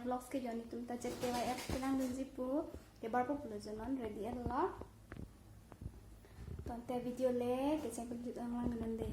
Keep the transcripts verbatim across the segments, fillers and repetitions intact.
Vlogs ke jonni tum ta chet K Y F kelang dunji pu, ke barpo pulo jonon ready elo. Tangte video le kecheng penjut ang langdun de.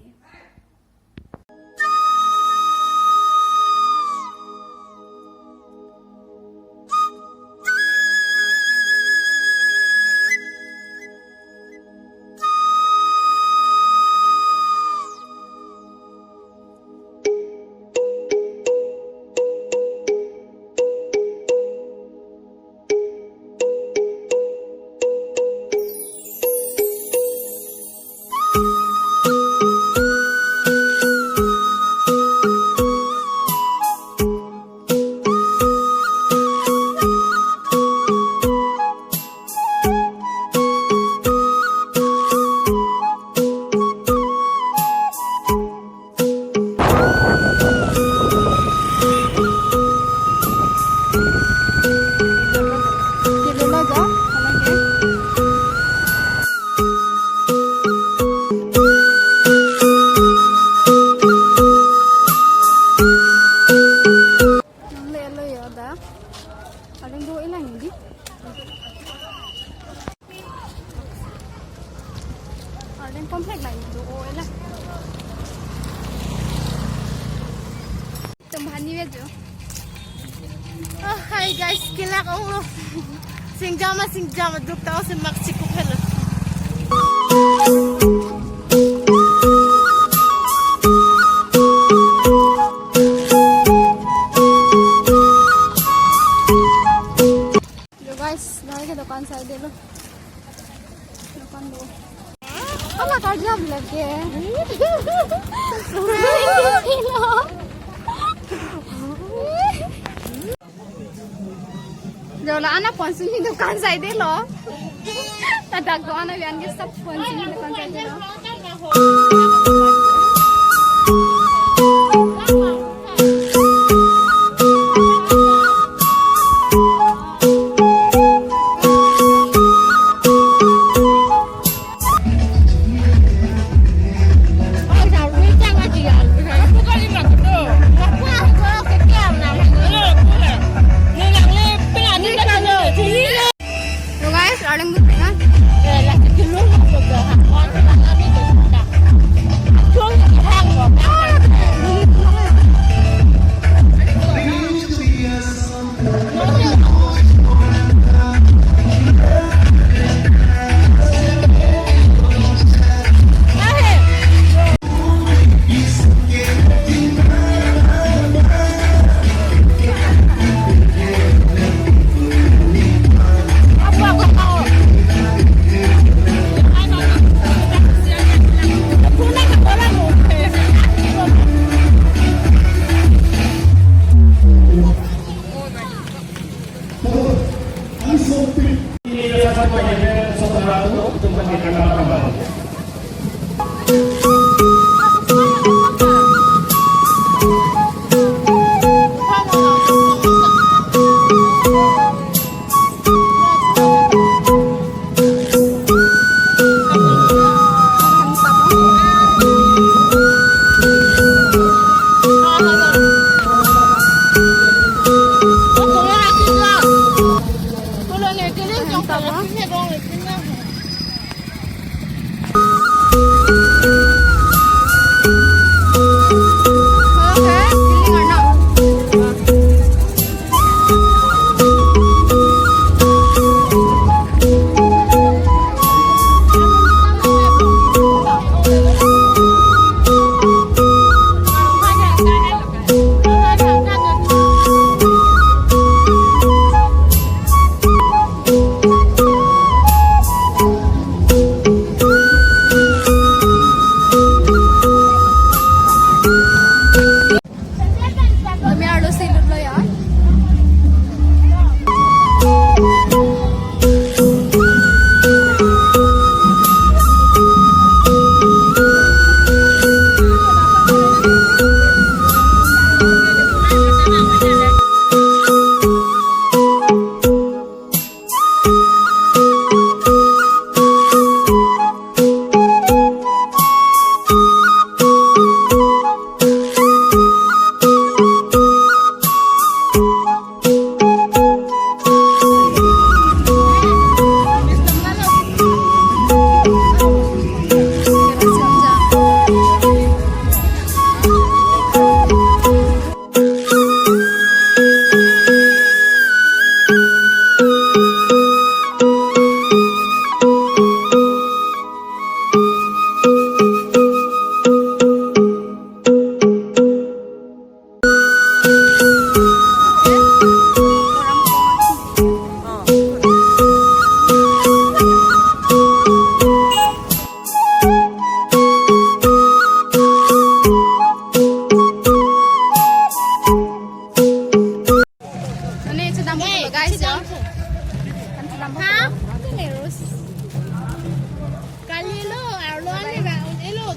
Nangle elo yo da. Arleng do-e lang di. Arleng complex lang do-e lang. Tum bhani vejo. Oh, hi guys, kelak onglo. Singjama, singjama, duk tau si mak sikup helo. Yo guys, lahai ke dukan side lo. Dukan do. Ala karja bilak ke. Jola ana ponsuni dukan side lo. Ladak do ana bian ke sab ponsuni dukan side lo. So guys, arleng but na.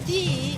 Di.